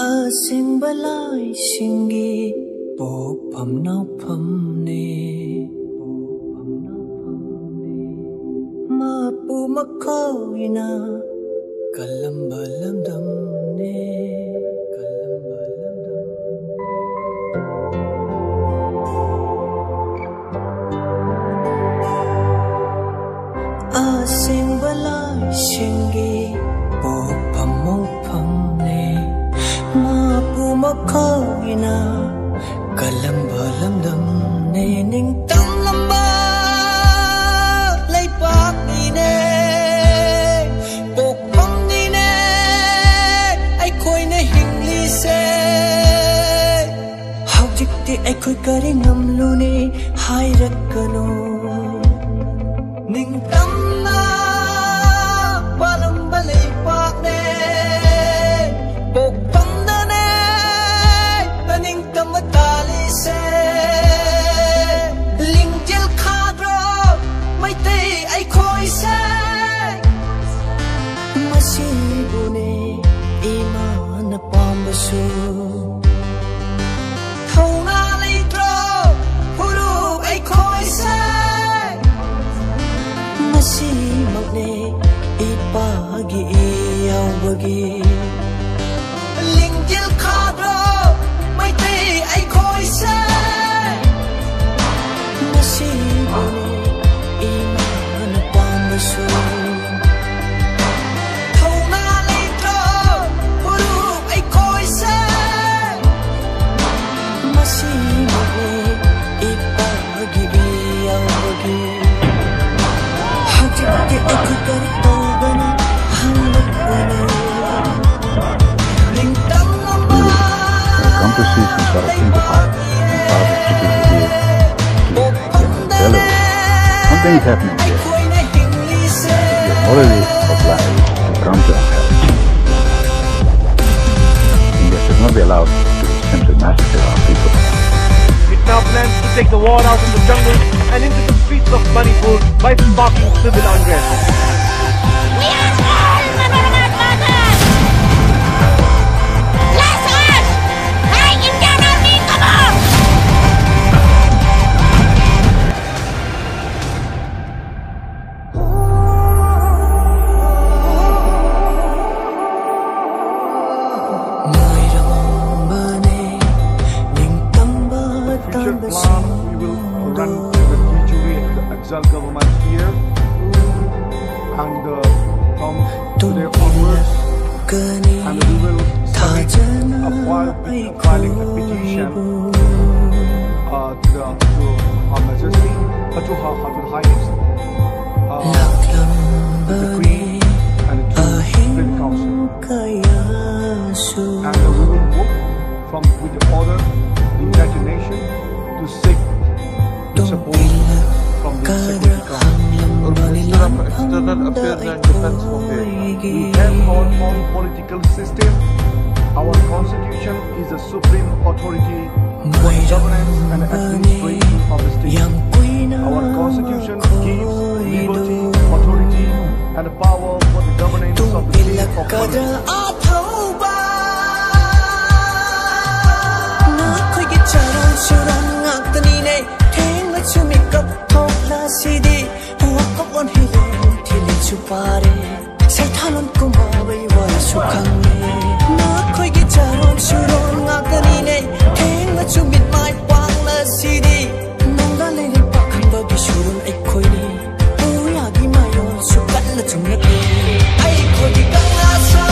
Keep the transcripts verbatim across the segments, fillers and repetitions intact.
ꯑꯁꯦꯡꯕ ꯂꯥꯏꯁꯤꯡꯒꯤ ꯄꯣꯛꯐꯝ ꯅꯥꯎꯐꯝꯅꯦ, ꯄꯣꯛꯐꯝ ꯅꯥꯎꯐꯝꯅꯦ꯫ ꯃꯄꯨ ꯃꯈꯣꯏꯅ ꯀꯜꯂꯝꯕ ꯂꯝꯗꯝꯅꯦ, ꯀꯜꯂꯝꯕ ꯂꯝꯗꯝꯅꯦ꯫ ꯑꯁꯦꯡꯕ ꯂꯥꯏꯁꯤꯡꯒꯤ ꯄꯣꯛꯐꯝ ꯃꯣꯛꯐꯝꯅꯦ꯫ ꯃꯄꯨ ꯃꯈꯣꯏꯅ ꯀꯜꯂꯝꯕ ꯂꯝꯗꯝꯅꯦ꯫ ꯅꯤꯡꯇꯝꯂꯝꯕ ꯂꯩꯄꯥꯛꯅꯤꯅꯦ꯫ ꯄꯣꯛꯐꯝꯅꯤꯅꯦ ꯑꯩꯈꯣꯏꯅ ꯍꯤꯡꯂꯤꯁꯦ꯫ ꯍꯧꯖꯤꯛꯇꯤ ꯑꯩꯈꯣꯏ ꯀꯔꯤ ꯉꯝꯂꯨꯅꯤ ꯍꯥꯏꯔꯛꯀꯅꯨ꯫ ꯅꯤꯡꯇꯝꯅ ꯄꯥꯜꯂꯝꯕ ꯂꯩꯄꯥꯛꯅꯦ, ꯄꯣꯛꯐꯝꯗꯅꯦ ꯃꯅꯤꯡꯇꯝꯕ ꯇꯥꯜꯂꯤꯁꯦ꯫ ꯂꯤꯡꯖꯦꯜ ꯈꯥꯗ꯭ꯔꯣ ꯃꯩꯇꯩ ꯑꯩꯈꯣꯏꯁꯦ? ꯃꯁꯤꯕꯨꯅꯦ ꯏꯃꯥꯅ ꯄꯥꯝꯕꯁꯨ꯫ ꯊꯧꯅꯥ ꯂꯩꯇ꯭ꯔꯣ ꯐꯨꯔꯨꯞ ꯑꯩꯈꯣꯏꯁꯦ? ꯃꯁꯤꯃꯛꯅꯦ ꯏꯄꯥꯒꯤ ꯏ ꯌꯥꯎꯕꯒꯤ꯫ ꯂꯤꯡꯖꯦꯜ ꯈꯥꯗ꯭ꯔꯣ ꯃꯩꯇꯩ ꯑꯩꯈꯣꯏꯁꯦ? ꯃꯁꯤꯕꯨꯅꯦ ꯏꯃꯥꯅ ꯄꯥꯝꯕꯁꯨ꯫ ꯊꯧꯅꯥ ꯂꯩꯇ꯭ꯔꯣ ꯐꯨꯔꯨꯞ ꯑꯩꯈꯣꯏꯁꯦ? ꯃꯁꯤꯃꯛꯅꯤ ꯏꯄꯥꯒꯤ ꯏ ꯌꯥꯎꯕꯒꯤ꯫ ꯍꯧꯖꯤꯛꯇꯤ ꯑꯩꯈꯣꯏ ꯀꯔꯤ ꯇꯧꯒꯅꯤ ꯍꯪꯂꯛꯄꯅꯤ꯫ ꯅꯤꯡꯇꯝꯂꯝꯕ When it comes to season seventeen to five, and Father Chicken Review, to tell you, something is happening here. If you're not ready for life, you come to our help. India should not be allowed to simply massacre our people. It now plans to take the war out of the jungle and into the streets of Manipur by sparking civil unrest. We are all Manipur mothers! Let's Central government here, and uh, from today onwards, and we will submit a file, filing a petition uh, to, the, to Her Majesty, uh, to her, her to the Highness, uh, to the Queen, and to the Privy Council. And uh, we will work from with the order, the United Nations, to seek the support from the Security Council. Our Minister of External Affairs and Defense Foundation. We have our own political system. Our constitution is the supreme authority for the governance and administration of the state. Our constitution gives liberty, authority, and power for the governance of the state of Manipur. ꯅꯈꯣꯏꯒꯤ ꯆꯥꯔꯣꯟ ꯁꯨꯔꯣꯟ ꯉꯥꯛꯇꯅꯤꯅꯦ꯫ ꯊꯦꯡꯂꯁꯨ ꯃꯤꯀꯞ ꯊꯣꯛꯂꯁꯤꯗꯤ ꯋꯥꯀꯞꯂꯣꯟ ꯍꯌꯦꯡ ꯊꯤꯜꯂꯤꯁꯨ ꯄꯥꯔꯦ꯫ ꯁꯩꯊꯥꯂꯣꯟ ꯀꯨꯝꯕꯥꯕꯩ ꯋꯥꯔꯁꯨ ꯈꯪꯉꯦ꯫ ꯅꯈꯣꯏꯒꯤ ꯆꯥꯔꯣꯟ ꯁꯨꯔꯣꯟ ꯉꯥꯛꯇꯅꯤꯅꯦ꯫ ꯊꯦꯡꯂꯁꯨ ꯃꯤꯠꯃꯥꯏ ꯄꯥꯡꯂꯁꯤꯗꯤ ꯅꯣꯡꯗꯥ ꯂꯩꯔꯩ ꯄꯥꯈꯪꯕꯒꯤ ꯁꯨꯔꯣꯟ ꯑꯩꯈꯣꯏꯅꯤ꯫ ꯎꯌꯥꯒꯤ ꯃꯌꯣꯜꯁꯨ ꯀꯟꯅ ꯆꯨꯝꯂꯛꯂꯤ꯫ ꯑꯩꯈꯣꯏꯒꯤ ꯀꯪꯂꯥ ꯁꯥ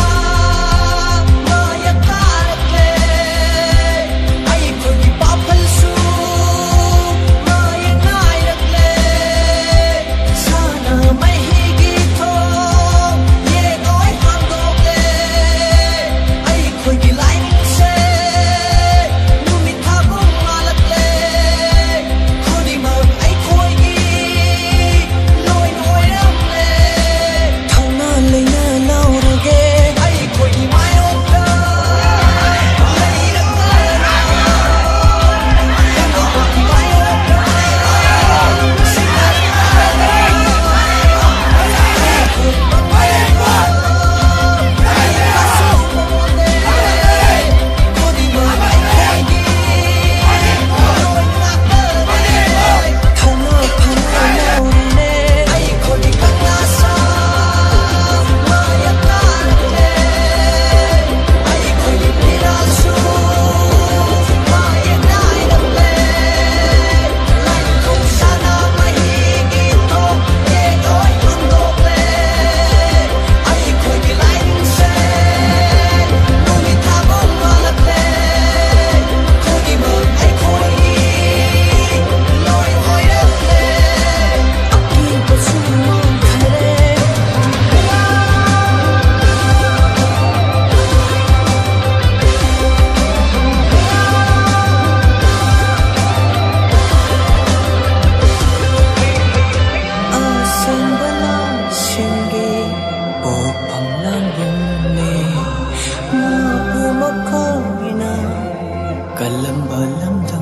ꯀꯜꯂꯝꯕ ꯂꯝꯗꯝ